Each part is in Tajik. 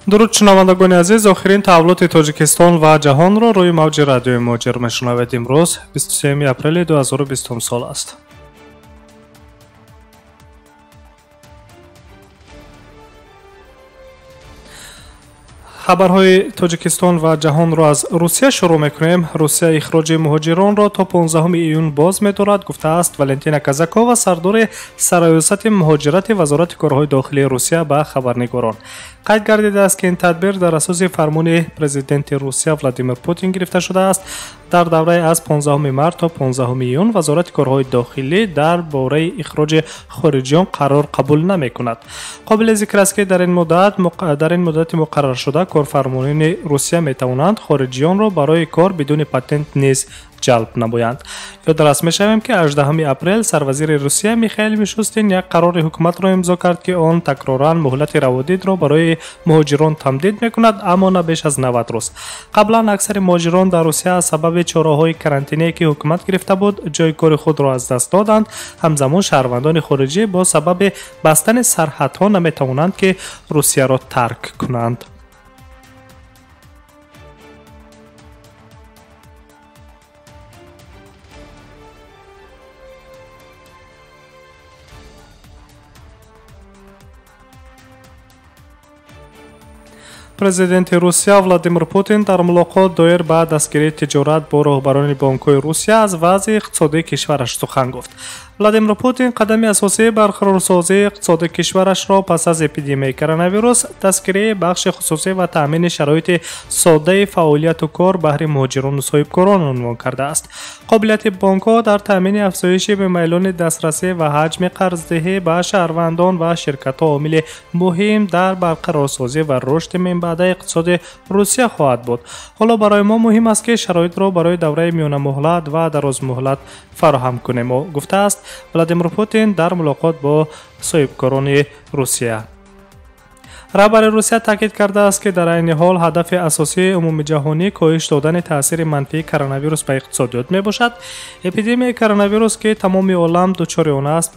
Дуруд, шунавандагони азиз, охирин таҳаввулоти Тоҷикистон ва ҷаҳонро рӯи мавҷи радиои Муҳоҷир мешунавед. Имрӯз 23 апрели 2020 сол аст. Хабарҳои Тоҷикистон ва ҷаҳонро аз Русия шурӯъ мекунем. Русия ихроҷи муҳоҷиронро то 15 июн боз медорад, гуфтааст Валентина Казакова, сардори сарраёсати муҳоҷирати Вазорати корҳои дохилии Русия ба хабарнигорон. Қайд гардидааст, ки ин тадбир дар асоси фармони президенти Русия Владимир Путин гирифта шудааст. Дар давраи аз 15 март то 15 июн Вазорати корҳои дохилӣ дар бораи ихроҷи хориҷиён қарор қабул намекунад. Қобили зикр аст, ки дар ин муддати муқарраршуда корфармонони Русия метавонанд хориҷиёнро барои кор бидуни патент низ ҷалб намоянд. Ёдрас мешавем, ки 18 апрел сарвазири Русия Михаил Мишустин як қарори ҳукуматро имзо кард, ки он такроран муҳлати раводидро барои муҳоҷирон тамдид мекунад, аммо на беш аз 90 рӯз. Қаблан аксари муҳоҷирон дар Русия аз сабаби чораҳои карантиние, ки ҳукумат гирифта буд, ҷои кори худро аз даст доданд. Ҳамзамон шаҳрвандони хориҷӣ бо сабаби бастани сарҳадҳо наметавонанд, ки Русияро тарк кунанд. Президенти Русия Владимир Путин дар мулоқот доир ба дастгирии тиҷорат бо роҳбарони бонкҳои Русия аз вазъи иқтисодии кишвараш сухан гуфт. Владимир Путин қадами асосии барқарорсозии иқтисоди кишварашро пас аз эпидемияи коронавирус, дастгирии бахши хусусӣ ва таъмини шароити содаи фаъолияту кор баҳри муҳоҷирону соҳибкорон унвон кардааст. Қобилияти бонкҳо дар таъмини афзоиши бемайлони дастрасӣ ва ҳаҷми қарздиҳӣ ба шаҳрвандон ва ширкатҳо омили муҳим дар барқарорсозӣ ва рушди минбаъдаи иқтисоди Русия хоҳад буд. Ҳоло барои мо муҳим аст, ки шароитро барои давраи миёнамуҳлат ва дарозмуҳлат фароҳам кунем, гуфтааст Владимир Путин дар мулоқот бо соҳибкорони Русия. Раҳбари Русия таъкид кардааст, ки дар айни ҳол ҳадафи асосии умумиҷаҳонӣ коҳиш додани таъсири манфии коронавирус ба иқтисодиёт мебошад. Эпидемияи коронавирус, ки тамоми олам дучори он аст,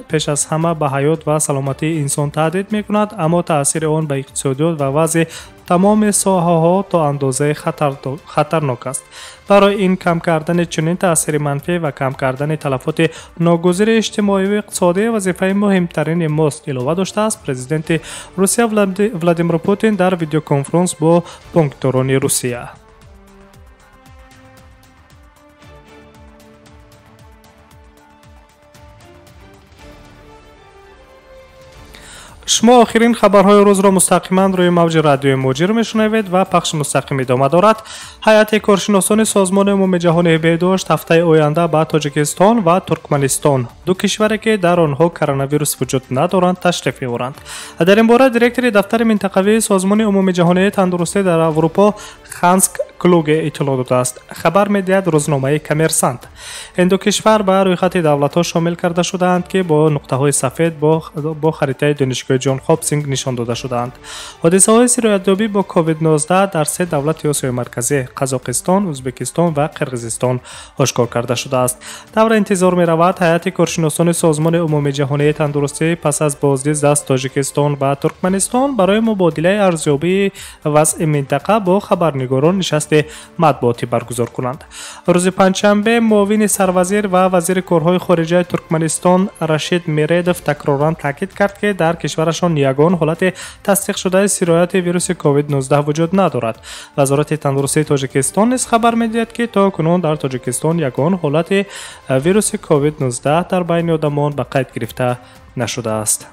пеш аз ҳама ба ҳаёт ва саломатии инсон таҳдид мекунад, аммо таъсири он ба иқтисодиёт ва вазъи тамоми соҳаҳо то андозаи хатарнок аст. Барои ин кам кардани чунин таъсири манфӣ ва кам кардани талафоти ногузири иҷтимоию иқтисодӣ вазифаи муҳимтарини мост, илова доштааст президенти Русия Владимир Путин дар видеоконференс бо бонкдорони Русия. Шумо охирин хабарҳои рӯзро мустақиман рӯи мавҷи радиои Муҳоҷир мешунавед ва пахши мустақим идома дорад. Ҳайати коршиносони Созмони умумиҷаҳонии беҳдошт ҳафтаи оянда ба Тоҷикистон ва Туркманистон, ду кишваре ки дар онҳо коронавирус вуҷуд надоранд, ташриф меоранд. Дар ин бора директори дафтари минтақавии Созмони умумиҷаҳонии тандурустӣ дар Аврупо Ханс Клуге иттилоъ додааст. Хабар медиҳад рӯзномаи Коммерсант. Ин ду кишвар ба рӯйхати давлатҳо шомил карда шудаанд, ки бо нуқтаҳои сафед бо харитаи донишгоҳи Ҷон Хопкинс нишон дода шудаанд. Ҳодисаҳои сироятёбӣ бо COVID-19 дар се давлати Осиёи Марказӣ Қазоқистон, Ӯзбекистон ва Қирғизистон ошкор карда шудааст. Тавре интизор меравад, ҳайати коршиносони Созмони умумиҷаҳонии тандурустӣ пас аз боздид аз Тоҷикистон ва Туркманистон барои мубодилаи арзёбии вазъи минтақа бо хабарнигорон нишасти матбуотӣ баргузор кунанд. Рӯзи панҷшанбе муовини сарвазир ва вазири корҳои хориҷаи Туркманистон Рашид Мередов такроран таъкид кард, ки дар кишварашон ягон ҳолати тасдиқшудаи сирояти вируси COVID-19 вуҷуд надорад. Вазорати тандурустии Тоҷикистон низ хабар медиҳад, ки то кунун дар Тоҷикистон ягон ҳолати вируси COVID-19 дар байни одамон ба қайд гирифта нашудааст.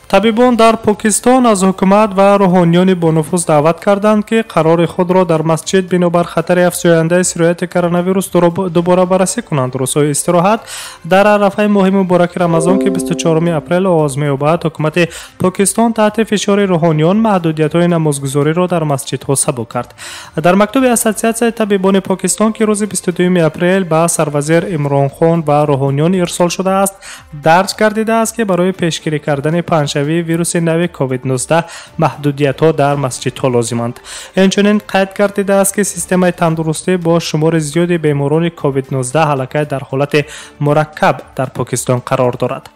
Табибон дар Покистон аз ҳукумат ва рӯҳониёни бонуфуз даъват карданд, ки қарори худро дар масҷид бинобар хатари афзояндаи сирояти коронавирус дубора баррасӣ кунанд. Рӯзҳои истироҳат дар арафаи моҳи мубораки Рамазон, ки 24 апрел оғоз меёбад, ҳукумати Покистон таҳти фишори рӯҳониён маҳдудиятҳои намозгузориро дар масҷидҳо сабук кард. Дар мактуби Ассотсиатсияи табибони Покистон, ки рӯзи 22 апрел ба сарвазир Имрон Хон ва рӯҳониён ирсол шудааст, дарҷ гардидааст, ки барои пешгирӣ кардани паҳншавии паҳншавии вируси нави COVID-19 маҳдудиятҳо дар масҷидҳо лозиманд. Инчунин қайд гардидааст, ки системаи тандурустӣ бо шумори зиёди беморони COVID-19 аллакай дар ҳолати мураккаб дар Покистон қарор дорад.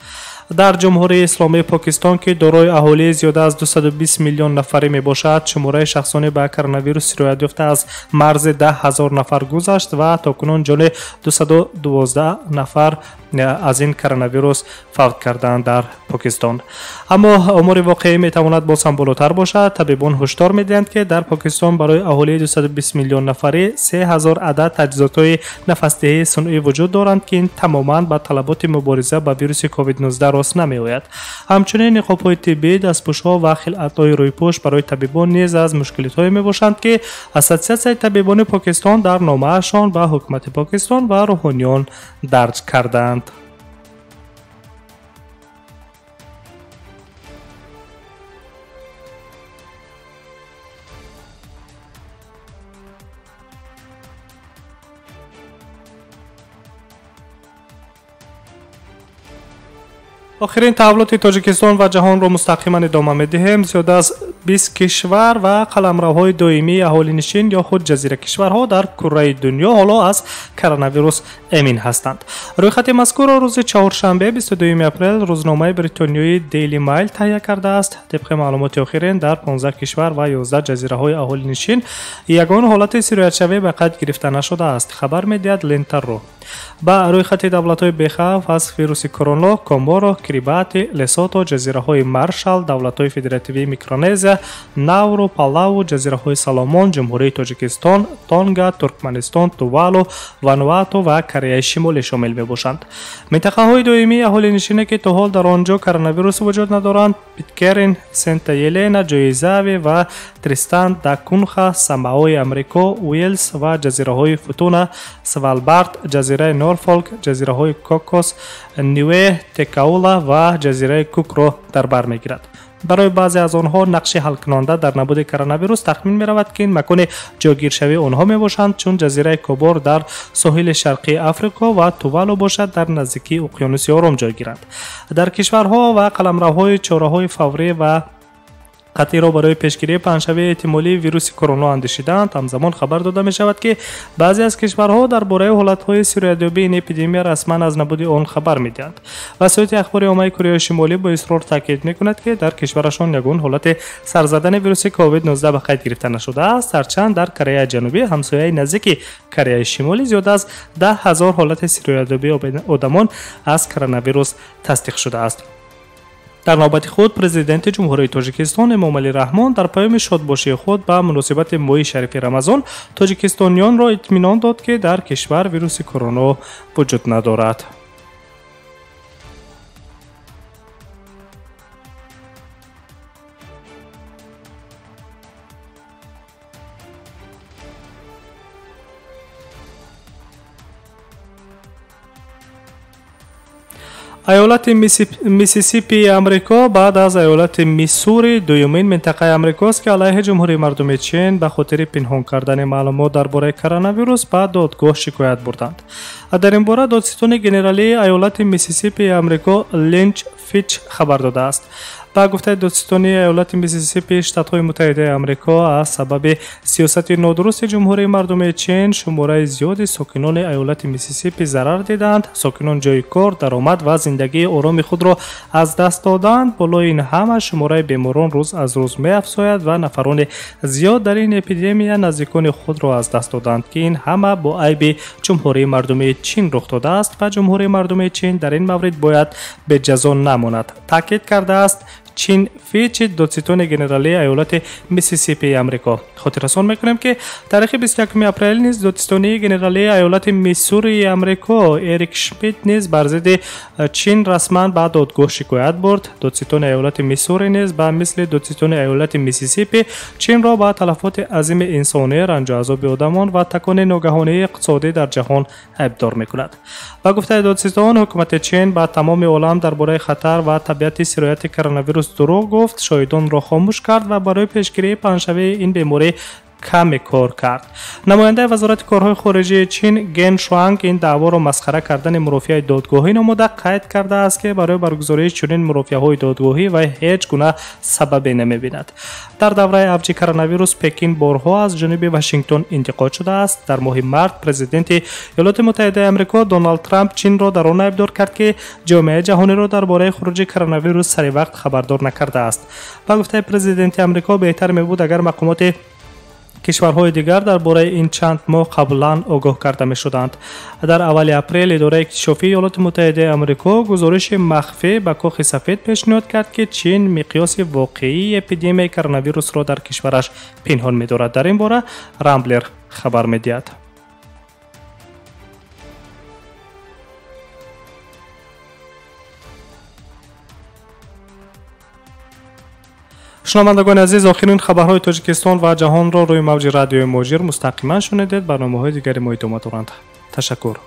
Дар Ҷумҳурии Исломии Покистон, ки дорои аҳолии зиёда аз 220 миллион нафарӣ мебошад, шумораи шахсоне ба коронавирус сироят ёфта аз марзи 10 ҳазор нафар гузашт ва то кунун ҷони 212 нафар аз ин коронавирус фавт карданд дар Покистон. Аммо омори воқеӣ метавонад боз ҳам болотар бошад. Табибон ҳушдор медиҳанд, ки дар Покистон барои аҳолии 220 миллион нафарӣ 3000 адад таҷҳизотҳои нафасдиҳии сунъӣ вуҷуд доранд, ки ин тамоман ба талаботи мубориза ба вируси COVID-19 рост намеояд. Ҳамчунин ниқобҳои тиббӣ, дастпӯшҳо ва хилъатҳои рӯйпӯш барои табибон низ аз мушкилотҳое мебошанд, ки Ассотсиатсияи табибони Покистон дар номаашон ба ҳукумати Покистон ва рӯҳониён дарҷ карданд. Охирин таҳаввулоти Тоҷикистон ва ҷаҳонро мустақиман идома медиҳем. Зиёда аз 20 кишвар ва қаламравҳои доимии аҳолинишин ё худ ҷазира кишварҳо дар курраи дунё ҳоло аз коронавирус эмин ҳастанд. Рӯйхати мазкурро рӯзи чаҳоршанбе 22 апрел рӯзномаи бритониёии Daily Mail таҳия кардааст. Тибқи маълумоти охирин дар 15 кишвар ва 11 ҷазираҳои аҳолинишин ягон ҳолати сироятшавӣ ба қайд гирифта нашудааст, хабар медиҳад Лента.ру. Ба рӯйхати давлатҳои бехавф аз вируси корона Коморо, Кирибати, Лесото, ҷазираҳои Маршал, давлатҳои федеративии Микронезия, Науру, Палау, ҷазираҳои Соломон, Ҷумҳурии Тоҷикистон, Тонга, Туркманистон, Тувалу, Вануату ва Кореяи Шимолӣ шомил мебошанд. Минтақаҳои доимии аҳолинишине, ки то ҳол дар он ҷо коронавирус вуҷуд надоранд, Питкерин, Сента Елена, Ҷоизави ва Тристан да Кунха, Самоаи Амрико, Уелс ва ҷазираҳои Футуна, Свалбард, ҷазираи Норфолк, ҷазираҳои Кокос, Ниуэ, Текаула ва ҷазираи Кукро дар бар мегирад. Барои баъзе аз онҳо нақши ҳалкунанда дар набуди коронавирус тахмин меравад, ки ин макони ҷойгиршавии онҳо мебошанд, чун ҷазираи Кобор дар соҳили шарқии Африко ва Тувалу бошад дар наздикии уқёнуси Ором ҷойгиранд. Дар кишварҳо ва қаламравҳои чораҳои фаврӣ ва қатъиро барои пешгирии паҳншавии эҳтимолии вируси корона андешидаанд. Ҳамзамон хабар дода мешавад, ки баъзе аз кишварҳо дар бораи ҳолатҳои сироятёбии ин эпидемия расман аз набуди он хабар медиҳанд. Васоити ахбори оммаи Кореяи Шимолӣ бо исрор таъкид мекунад, ки дар кишварашон ягон ҳолати сарзадани вируси COVID-19 ба қайд гирифта нашудааст. Ҳарчанд дар Кореяи Ҷанубӣ, ҳамсояи наздики Кореяи Шимолӣ, зиёда аз 10 ҳазор ҳолати сироятёбии одамон аз коронавирус тасдиқ шудааст. Дар навбати худ президенти Ҷумҳурии Тоҷикистон Эмомалӣ Раҳмон дар паёми шодбошии худ ба муносибати моҳи шарифи Рамазон тоҷикистониёнро итминон дод, ки дар кишвар вируси корона вуҷуд надорад. Айолати Миссисипии Амрико баъд аз айолати Миссури дуюмин минтақаи Амрикост, ки алайҳи Ҷумҳурии Мардумии Чин ба хотири пинҳон кардани маълумот дар бораи коронавирус ба додгоҳ шикоят бурданд. Дар ин бора додситони генералии айолати Миссисипии Амрико Линч Фич хабар додааст. Ба гуфтаи додситони айолати Миссисипи Штатҳои Муттаҳидаи Амрико аз сабаби сиёсати нодурусти Ҷумҳурии Мардумии Чин шумораи зиёди сокинони айолати Миссисипи зарар диданд. Сокинон ҷои кор, даромад ва зиндагии ороми худро аз даст доданд. Болои ин ҳама шумораи беморон рӯз аз рӯз меафзояд ва нафарони зиёд дар ин эпидемия наздикони худро аз даст доданд, ки ин ҳама бо айби Ҷумҳурии Мардумии Чин рух додааст ва Ҷумҳурии Мардумии Чин дар ин маврид бояд беҷазо намонад, таъкид кардааст Чин Фичи, додситони генералии айолати Миссисипии Амрико. Хотиррасон мекунем, ки таърихи 21 апрел низ додситонии генералии айолати Миссурии Амрико Эрик Шмидт низ бар зидди Чин расман ба додгоҳ шикоят бурд. Додситони айолати Миссури низ ба мисли додситони айолати Миссисипи Чинро ба талафоти азими инсонӣ, ранҷу азоби одамон ва такони ногаҳонии иқтисодӣ дар ҷаҳон айбдор мекунад. Ба гуфтаи додситон, ҳукумати Чин ба тамоми олам дар бораи хатар ва табиати сирояти коронавирус дурӯғ гуфт, шоҳидонро хомӯш кард ва барои пешгирии паҳншавии ин беморӣ Каме кор кард. Намояндаи Вазорати корҳои хориҷии Чин Ген Шуанг ин даъворо масхара кардани мурофиаи додгоҳӣ номуда, қайд кардааст, ки барои баргузории чунин мурофиаҳои додгоҳӣ вай ҳеҷ гуна сабабе намебинад. Дар давраи авҷи коронавирус Пекин борҳо аз ҷониби Вашингтон интиқод шудааст. Дар моҳи март президенти Иёлоти Муттаҳидаи Амрико Доналд Трамп Чинро дар он айбдор кард, ки ҷомеаи ҷаҳониро дар бораи хуруҷи коронавирус саривақт хабардор накардааст. Ба гуфтаи президенти Амрико, беҳтар мебуд, агар мақомоти кишварҳои дигар дар бораи ин чанд моҳ қаблан огоҳ карда мешуданд. Дар аввали апрел идораи иктишофии Иёлоти Муттаҳидаи Амрико гузориши махфӣ ба Кохи Сафед пешниҳод кард, ки Чин миқёси воқеии эпидемияи коронавирусро дар кишвараш пинҳон медорад. Дар ин бора Рамблер хабар медиҳад. Шунавандагони азиз, охирин хабарҳои Тоҷикистон ва ҷаҳонро рӯи мавҷи радиои Муҳоҷир мустақиман шунидед. Барномаҳои дигари мо идома доранд. Ташаккур.